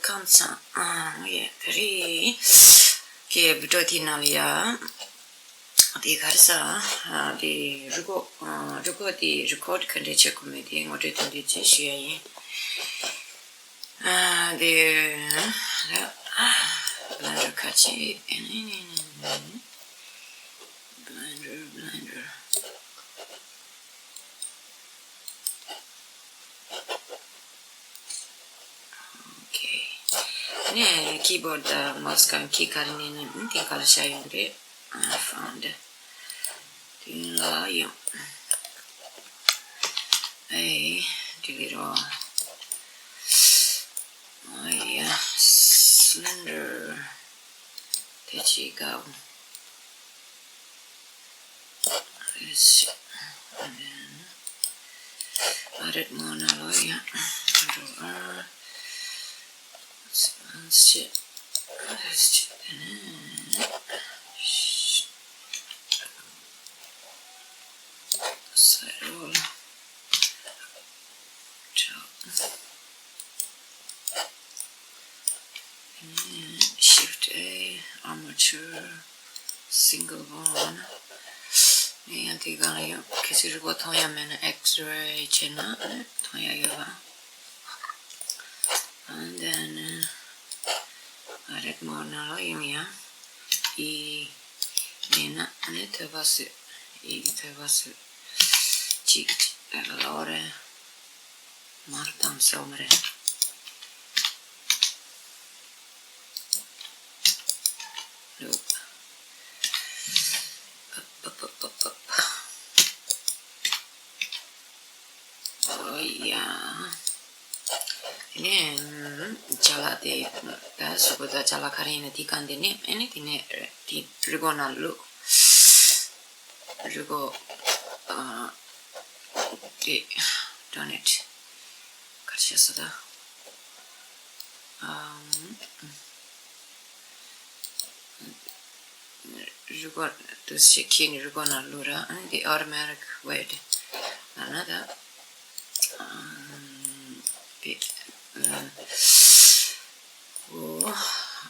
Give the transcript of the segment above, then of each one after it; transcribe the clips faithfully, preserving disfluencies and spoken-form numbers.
ཀམ་ཚང་ཨང་ཡེ་ད་རེས་ཀྱི་བི་ཌིའོ་དེའི་ནང་ལ་ཡ། དེ་ག་རེ་ཟ། དེ་རུ་གོ་རུ་གོ་དེ་རི་ཀོཌ་ག་འདྲས་བྱེད་དགོས་མེད་དེ་ངོ་སྤྲོད་ཏན་ཏན་ཅིག་ཞུ་ཡ་ཡིན། དེ་ལ་ལ་རུ་ཁ་ཆེ། Blender, Blender. Okay. ནས་ཀི་བོར་ཌི་དང་མའོ་སི་གང་ཁྱི་ག་རེ་ནས་ནས་དེ་ག་ལ་བཞག་ཡོང་རེད། ཨ་ཧྥོན་ཌི། དེ་ལ་ཡོང་། ཨེ། ཌི་ལིཊ་རོ། ཨ་ཡ། སི་ལིན་ཌར། དེ་ཅི་ག This shit. And then edit mode ནང་ལ་ཡང་control R. This shit. This shit. And then side roll. Top. Shift A, armature, single one. ཡང་དེ་གང་ལ་ཡང་གལ་སྲིད་རི་བོ་མཐོང་ཡ་མེད་ན་X-ray བྱས་ན་མཐོང་ཡ་ཡོད་པ། And then edit mode ནང་ལ་ཡང་ཡང་E མེད་ན་ནི་ཐོད་པ་བཟོས། E གི་ཐོད་པ་བཟོས། གཅིག་ལོ་རེ། མར་དང་སོགས་མ་རེད། ལུག་ཨོ་ཡ། དེ་ནས་ཅ་ལག་དེ་ད་གཟུགས་པོ་ད་ཅ་ལག་ག་རེ་ཡིན་ན་དེ་གང་དེ་ནས་ཨ་ནི་དེ་ནས་དེ་རི་མགོ་ནང་བླུགས། རི་མགོ་ཨ་དེ་donate ག་རེ་བྱས་སོ་ད། ཨམ། རི་མགོ་དུ་ཞིག་ཁྱེར་ནས་རི་མགོ་ནང་བླུགས་ར། ཨ་ནི་དེ་automatic wet ལབ་ན་ད། ཨམ། དེ་ཨོ།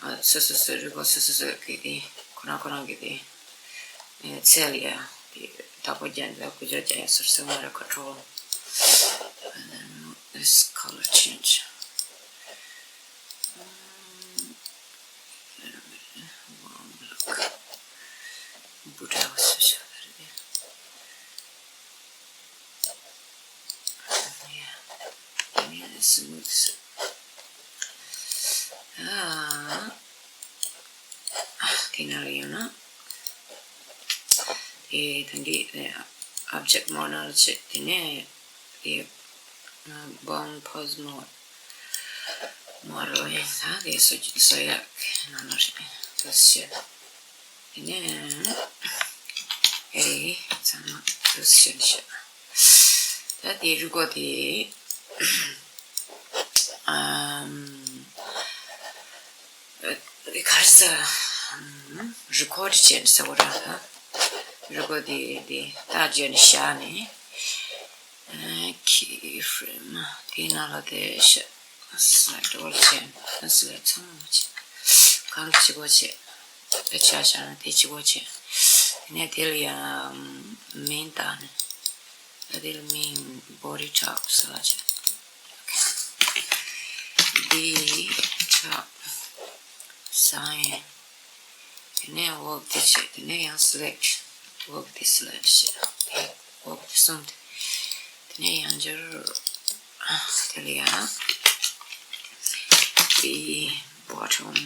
ཨ་སོ་སོ་སོ་རི་མགོ་སོ་སོ་སོ་གི་དེ་ཁོ་རང་ཁོ་རང་གི་དེ། ཚལ་ཡ་དེ་བདག་པོ་རྒྱག་འདོད་ཀུ་ཅོ་རྒྱག་ཡ་སོར་སོར་མ་རེད། Control and then this color change. Little bit warm look. Buddha was so sure that it is. Yeah. Give me this smooth. Ah. དེ་ནང་ལ་ཡོང་ན། དེ་ད་འདི་object model བྱེད། དེ་ནས་དེ་bone pose mode མོ་རོ་ཡིན་ས་དེ་སོ་སོ་ཡག་ནང་ལ་རེད་དུ་བྱེད། དེ་ནས་ཨེ་ཚང་མ་དུ་བྱེད་བྱེད། ད་དེ་རུ་གོ་དེ། ཨམ། ག་རེ་ཟེར། རི་ཀོཌ་བྱས་ཟེར་བ་ར། རི་ཀོཌ་དེ་དེ་ད་བརྗོད་ནས་བཞག་ནས། ཁི་ཧྥི་རེམ་དེའི་ནང་ལ་དེ་བཞག་སི་ལེག་ཊི་ཨོལ་བྱས། སི་ལེག་ཊི་ཚང་མ་བྱས། གང་གཅིག་པོ་བྱས། དཔེ་ཆ་བཞག་ན་དེ་གཅིག་པོ་བྱས། དེ་ནས་དེ་ལ་ཡང་མིང་བཏགས་ནས། ད་དེ་ལ་མིང་body top ཟེར་བ་བྱས། འདི་top sign། དེ་ནས་འོག་དེ་བྱས། དེ་ནས་ཡང་select། འོག་དེ་select བྱས། དེ་འོག་དེ་གསུམ་དེ། དེ་ནས་ཡང་བསྐྱར་དེ་ལ་ཡང་དེ་bottom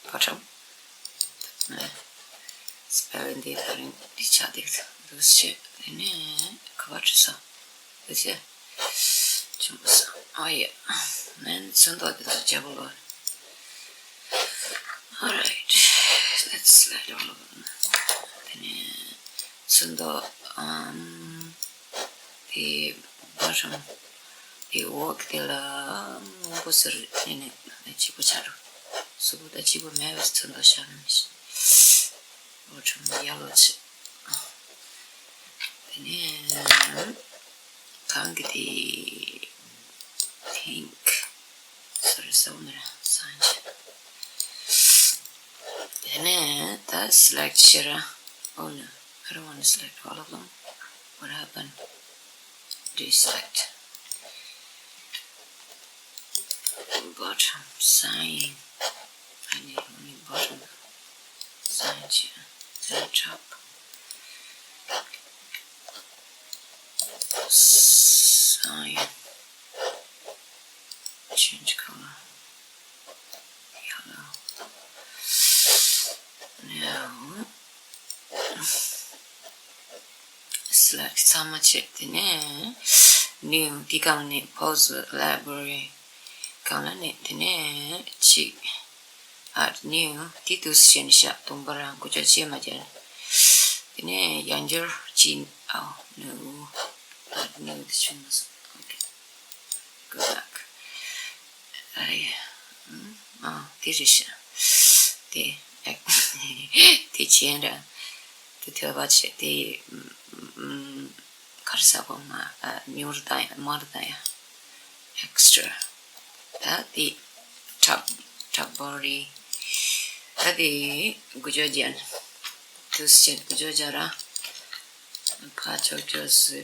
bottom spelling འདི་ད་རིང་འདི་ཆགས་འདུག་འདུག་བྱས། དེ་ནས་ག་པར་བྲིས་སོང་། འདུག་བྱས། བྱུང་སོང་། ཨོ་ཡ། ནན་ཚོན་མདོག་འདི་ཚོ་བརྗེ་པོ་ལོ། Alright, let's slide all over. དེ་ནས་ཚོན་མདོག་ཨམ། དེ་bottom དེ་འོག་དེ་ལ་སྔོན་པོ་ཟེར་ནས་ནས་གཅིག་པོ་ཆགས་འགྲོ། གཟུགས་པོ་དང་གཅིག་པོ་མེད་པའི་ཚོན་མདོག་བཞག་ན་མི་ཤེས། bottom yellow བྱས། དེ་ནས་གང་གི་དེ། So I'm gonna sign it. དེ་ནས་ད་select བྱེད་ར། Oh no, I don't want to select all of them. What happened? Deselect. Bottom sign. I need only bottom sign here. Then top. Sign. Change color. Yellow. Now, select ཚང་མ་བྱེད། དེ་ནས་new འདི་སྒང་ནས་pose library སྒང་ལ་ནས་དེ་ནས་གཅིག add new འདི་འདུག་སེ་བྱས་ནས་བཞག་དུམ་པ་རང་འགུལ་སྐྱོད་བྱེད་མ་བྱས། དེ་ནས་ཡང་བསྐྱར་གཅིག oh no add new དེ་བྱུང་མ་སོང་། Okay. Go back. ཨ་རེ། ཨ་དེ་རེད་ཤག་དེ་དེ་བྱས་ར། དེ་ཐོལ་པ་བྱས་དེ་ག་རེ་ཟེར་དགོས། མ་ཉུང་རུ་བཏང་ཡ་དམའ་རུ་བཏང་ཡ། extra. ད་དེ་top top body. ད་དེ་འགུལ་སྐྱོད་རྒྱག་ནས་དུས་ཆེན་འགུལ་སྐྱོད་རྒྱག་ར། ཕར་ཕྱོགས་ཕྱོགས་སུ།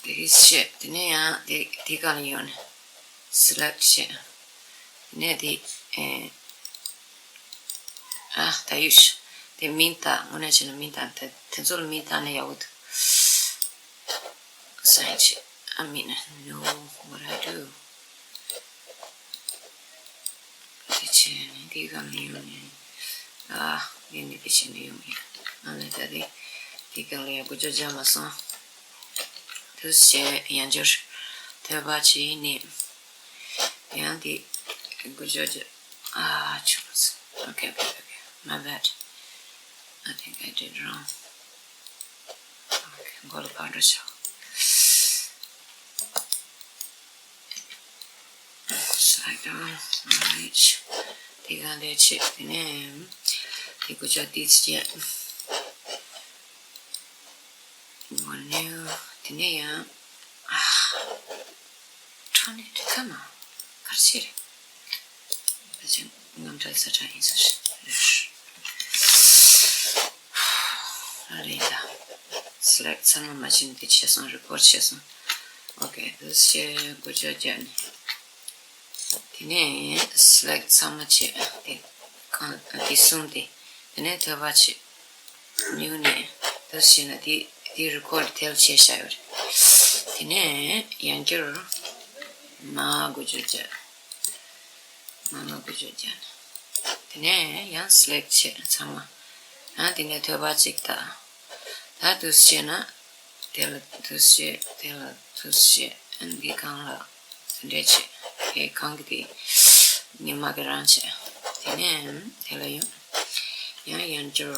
དེ་གིས་བཤད། དེ་ནས་ཡང་དེ་དེ་ག་ལ་ཡོང་ནས་select བྱས། དེ་ནས་དེ་ཨེ་ཨ་ད་ཡུས་དེ་མིང་བཏགས། དངོས་གནས་བྱས་ན་མིང་བཏགས། དེ་དེ་ཚོ་ལ་མིང་བཏགས་ན་ཡག་པོ་འདུག sign བྱས། I mean, no, what I do. དེ་བྱས་ནས་དེ་ག་ལ་ཡོང་ནས། ཨ་ངས་ནི་དེ་བྱས་ནས་ཡོང་ཡིན། ཨ་ནི་ད་དེ་དེ་ག་ལ་ཡང་འགུལ་སྐྱོད་རྒྱག་མ་སོང་། དུས་བྱས་ཡང་བསྐྱར་ཐོལ་པ་བྱས་ནས་ཡང་དེ་འགུལ་སྐྱོད་རྒྱག་ཨ་ཆུ་མ་སོང་། Okay, okay, okay. My bad. I think I did wrong. Okay, མགོ་ལ་ཕར་འགྲོ་ཤོག select all. Alright. དེ་ག་ལས་བྱེད། དེ་ནས་དེ་འགུལ་སྐྱོད་དེ་བྱས། One new. དེ་ནས་ཡང་ཨ། Turn it. Come on. གར་ཤེས་རེད། ཕལ་ཆེར་རྔམ་དྲག་ས་དྲག་ཡིན་ས་རེད། ཨ་རེད་ད། select ཚང་མ་མ་བྱིན་དེ་བྱས་སོང་། record བྱས་སོང་། Okay, དུས་བྱས་འགུལ་སྐྱོད་རྒྱག་ནས། དེ་ནས་select ཚང་མ་བྱས། དེ་གང་དེ་གསུམ་དེ། དེ་ནས་ཐོལ་པ་བྱས། new ནས་དུས་བྱས་ན་དེ་དེ་record དེ་ལ་བྱས་བཞག་ཡོད་རེད། དེ་ནས་ཡང་བསྐྱར་མར་འགུལ་སྐྱོད་རྒྱག་མར་མར་འགུལ་སྐྱོད་རྒྱག་དེ་ནས་ཡང་select བྱས་ཚང་མ། ཡང་དེ་ནས་ཐོལ་པ་གཅིག་བཏགས། ད་དུས་བྱས་ན་དེ་ལ་དུས་བྱས། དེ་ལ་དུས་བྱས། ཨ་འདི་གང་ལ་འདྲེ་བྱས། དེ་གང་གི་དེ་ཉི་མ་གི་རང་བྱས། དེ་ནས་དེ་ལ་ཡང་ཡང་ཡང་བསྐྱར་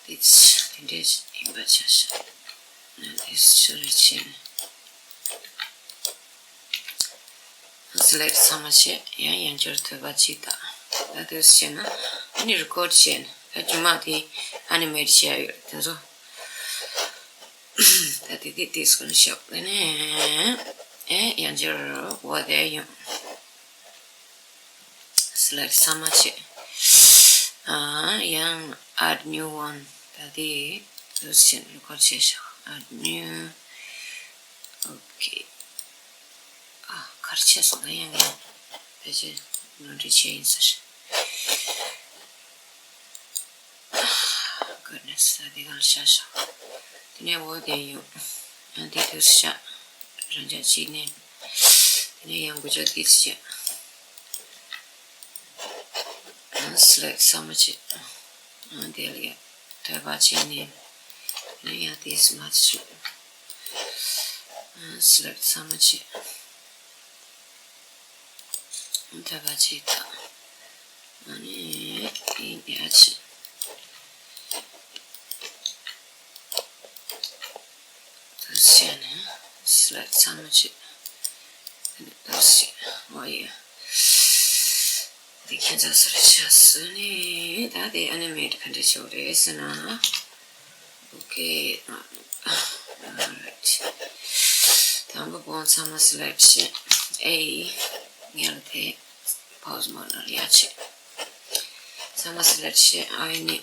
དེ་དེ་འདྲས་ཡིན་པ་ཆ་བཞག་དེ་ཚོ་རེ་བྱས་ནས། select ཚང་མ་བྱས། ཡང་ཡང་བསྐྱར་ཐོལ་པ་གཅིག་བཏགས། ད་དུས་བྱས་ན་ཨ་ནི་record བྱས་ནས་ད་རྒྱུ་མ་དེ་animate བྱས་ཡོད་དེ་ཚོ། ད་དེ་དེ་དེ་སྐོར་ཤོག་དེ་ནས་ཨེ་ཡང་བསྐྱར་འོ་དེ་ཡང་select ཚང་མ་བྱས། ཨ་ཡང་add new one. ད་དེ་དུས་བྱས་ནས་record བྱས་ཤོག add new. Okay. ཨ་གར་བྱས་སོང་། ད་ཡང་ཡང་ཕལ་ཆེར་ནོར་འཁྲུལ་བྱས་ཡིན་ས་རེད། Goodness. ད་དེ་གར་བཞག་ཤོག་དེ་ནས་འོ་དེ་ཡོང་། ཡང་དེ་དུས་བཞག་རང་ཅག་གཅིག་ནས། དེ་ནས་ཡང་འགུལ་སྐྱོད་དེ་བྱས། ཨ་select ཚང་མ་བྱས། ཨ་དེ་ལ་ཡང་ཐོལ་པ་བྱས་ནས། དེ་ནས་ཡང་དེ་སུ་མ་བྱས། ཨ་select ཚང་མ་བྱས། ཐོལ་པ་གཅིག་བཏགས། ཨ་ནི་ཡིན་ཡ་ཆེ། དུས་བྱས་ནས་select ཚང་མ་བྱས། དུས་བྱས། འོ་ཡ། དེ་ཁྱེད་ཚོ་སུ་རེད་ཆགས་སུ་ནི་ད་དེ་animate ག་འདྲ་བྱེད་དགོས་རེད་ཟེར་ན། Okay. Alright. དང་པོ། ཚང་མ་select བྱས། ཨེ། ངས་ལ་དེ་pause mode ནང་ལ་ཡར་བྱས། ཚང་མ་select བྱས། ཨ་ནི།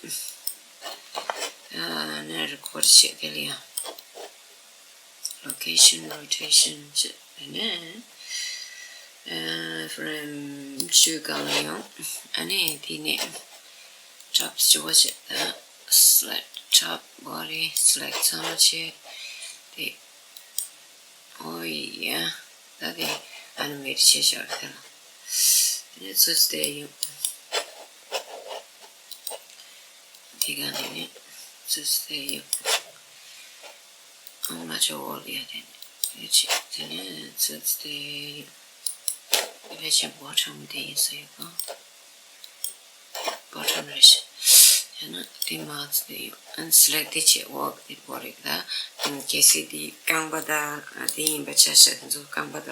ཨ་ནི་record བྱས། དེ་ལ་ཡང་location rotation བྱས། དེ་ནས་ཨ་frame བཅུ་སྒང་ལ་ཡོང་། ཨ་ནི་དེ་ནས་top བཅུ་པ་བྱས། ད་select top body select ཚང་མ་བྱས། དེ། ཨོ་ཡ། ད་དེ་animate བྱས་བཞག་རེད་ལ། དེ་ནས་ཚུར་བལྟས་ཡོང་། དེ་ག་ནས་ནི་ཚུར་བལྟས་ཡོང་། ཨང་ལ་ཅོ་འོ་ལ་ཡ་དེ་ནས་ཡོད་ཅིག་དེ་ནས་ཚུར་བལྟས་ཡོང་། དེ་བས་ཆེན་པོ་ཁྲ་མོ་དེ་ཡིན་ས་ཡོད་གང་། bottom རེད་ཤག་ཡང་ན་དེ་མ་ཚད་དེ་ཡོད། ཨན་select དེ་བྱས། work དེ་བོ་རེད་ད། ཨན་གལ་སྲིད་དེ་རྐང་པ་ད་དེ་ཡིན་པ་ཆ་བཞག་དེ་ཚོ་རྐང་པ་ད་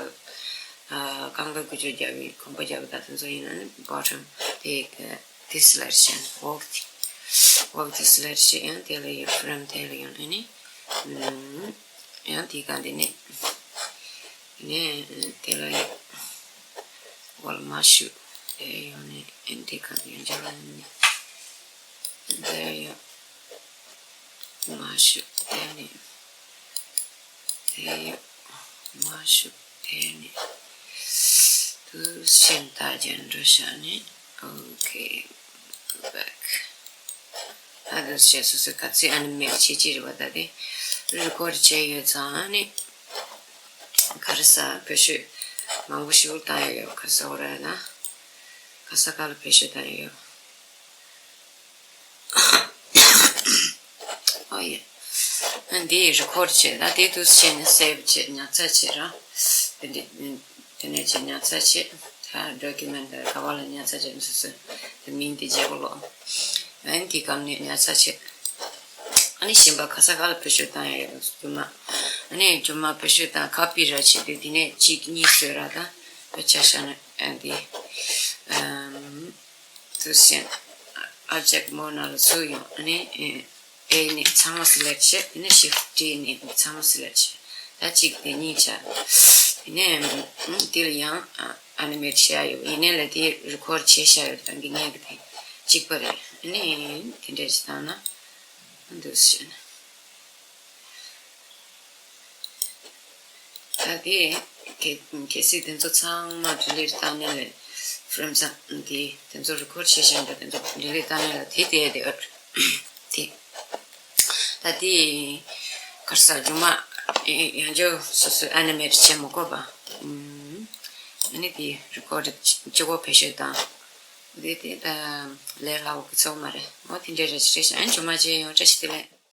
རྐང་པ་འགུལ་སྐྱོད་རྒྱག་པའི་གོམ་པ་རྒྱག་པ་ད་དེ་ཚོ་ཡིན་ན་ནི་bottom དེ་དེ་select བྱས། work དེ་work དེ་select བྱས། ཡང་དེ་ལ་ཡོད། frame དེ་ལ་ཡོད་ནི་ནི། ཡང་དེ་ག་འདི་ནས་ནས་དེ་ལ་ཡོད། འོལ་མ་ཤུ་དེ་ཡོད་ནས་ཨེན་དེ་ག་འདི་ཡོད་འཇོག་ལ་ནས་དེ་ཡོད། མ་ཤུ་དེ་ནས་དེ་ཡོད། མ་ཤུ་དེ་ནས་དུ་ཤིན་ཏ་ཅན་འགྲོ་ཤ་ནས། Okay, go back. ཨ་དེ་བྱས་སོ་སོ་ག་ཚོད་animate བྱེད་ཀྱི་རེད་པ། ད་དེ་record བྱས་ཡོད་ཙང་ནི་ག་རེ་ཟ་བེད་སྤྱོད་མང་པོ་ཞིག་བཏང་ཡོད་ཡོད། ག་རེ་ཟ་འོ་ར་ན་ག་ས་ག་ལ་བེད་སྤྱོད་བཏང་ཡོད་ཡོད། ཨོ་ཡེ། འདི་record བྱས། ད་དེ་དུས་བྱས་ནས་save བྱས། ཉར་ཚགས་བྱས་ར། དེ་འདྲ་དེ་ནས་བྱས་ཉར་ཚགས་བྱས། ད་document ག་བ་ལ་ཉར་ཚགས་བྱས་ནས་སོ་སོ་དེ་མིང་དེ་བརྗེ་པོ་ལོ། ཨན་དེ་གམ་ནས་ཉར་ཚགས་བྱས། ཨ་ནི་གཞན་པ་ག་ས་ག་ལ་བེད་སྤྱོད་བཏང་ཡ་ཡོད་རྒྱུ་མ། ཨ་ནི་རྒྱུ་མ་བེད་སྤྱོད་བཏང་copy ར་བྱས་དུས་དེ་ནས་གཅིག་གཉིས་བཟོས་ར། ད་བེད་ཆ་བཞག་ན་ཨན་དེ་ཨམ། དུ་ཤན། Object mode ནང་ལ་ཚུར་ཡོང་། ཨ་ནི་ཨེ་ནི་ཚང་མ་select བྱེད། ཨ་ནི་shift D ནི་ཚང་མ་select བྱེད། ད་གཅིག་དེ་གཉིས་བྱ། དེ་ནས་དེ་ལ་ཡང་animate བྱ་ཡོད། ཡིན་ནའི་ལ་དེ་record བྱས་བཞག་ཡོད། ད་གི་ངས་གི་དེ་གཅིག་པ་རེད། ཨ་ནི་དེ་འདྲ་ཞིག་བཏང་ན་འདུག་ཟེར་ན། ད་དེ་གལ་གལ་སྲིད་དེ་ཚོ་ཚང་མ་delete བཏང་ནས་ལས་frames དེ་དེ་ཚོ་record བྱས་བཞག་འདུག་དེ་ཚོ་delete བཏང་ནས་ལ་དེ་དེ་དེ་ཨ་དེ་ད་དེ་གར་ས་རྒྱུ་མ་ཡང་བསྐྱར་སོ་སོས་animate བྱེད་མི་དགོས་པ། ཨ་ནི་དེ་record གཅིག་པོ་བེད་སྤྱོད་བཏང་། དེ་དེ་ད་ལས་སླ་བོ་གི་ཚོགས་མ་རེད། འོ་དེ་འདྲའི་རེ་ཞིག་རེད་ཤག་ཨ་ནི་རྒྱུ་མ་བྱས་ཡོང་། བཀྲ་ཤིས་བདེ་ལེགས།